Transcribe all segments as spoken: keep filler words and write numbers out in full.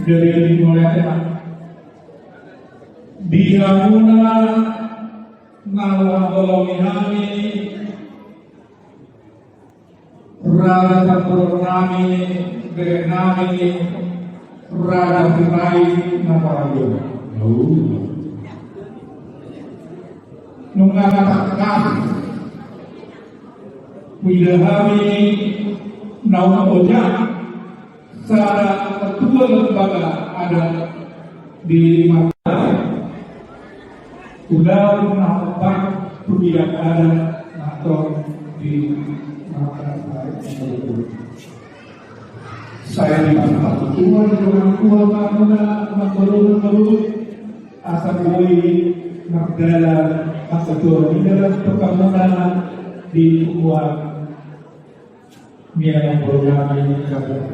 Jadi dimulai, di hamuna na huhaholongi hami, raja parboruon nami, bereng nami, Raja Sirait na marhaha. Nunga tangkas huida hami naung ojak sada ketua lembaga adat di Makassar. Ulaon na hombar tu bidang adat na tong di Makassar. Sai dipatupa Tuhan di dongan tua hamuna, amang boru, amangboru, asa boi mardalan angka tua di dalam parhamuna di tua. Mian amang boru nami, kabar.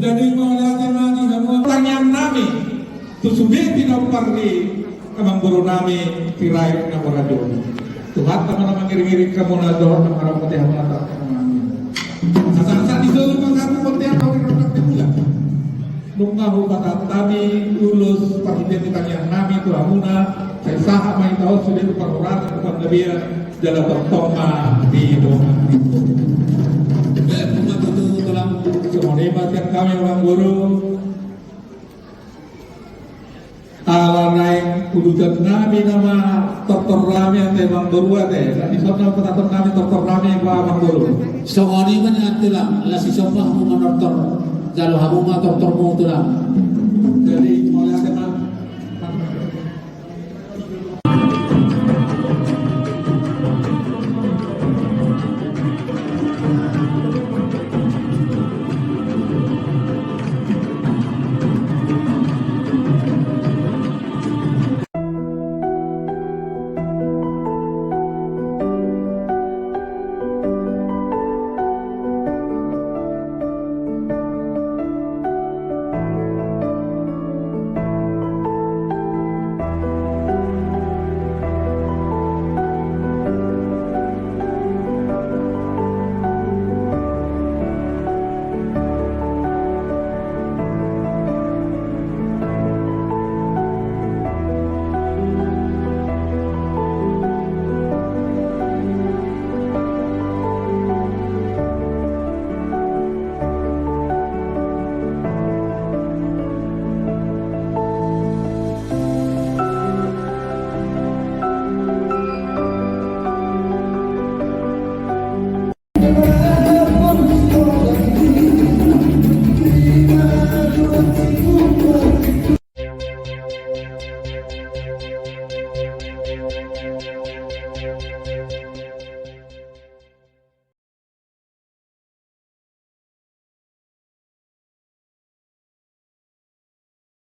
Jadi mauliate ma di hamu tangiang nami tu sude pinompar ni amangboru nami Sirait na mora jolo. Tuhanta ma na mangiringiring hamu na dohot na maramote hamu na tarham nami. Sasahat di solu ma hamu bontean hamu di rondang di bulan. Nunga hupatahon hami ulos parhitean ni tangiang nami tu hamuna, sai sahat ma hita on sude tu parhorasan tu panggabean, jala tongtong ma di dongan. Baik, ma tutu tulang. Songon i ma sian hami amangboru. Ala naeng udutan nami nama tortor nami ate amangboru ate. Jadi songon i ma patahon nami tortor nami ba amangboru. Songon i ma nian tulang, las i somba hamu manortor. Jalo hamu ma tortormu tulang. Jadi mauliate ma.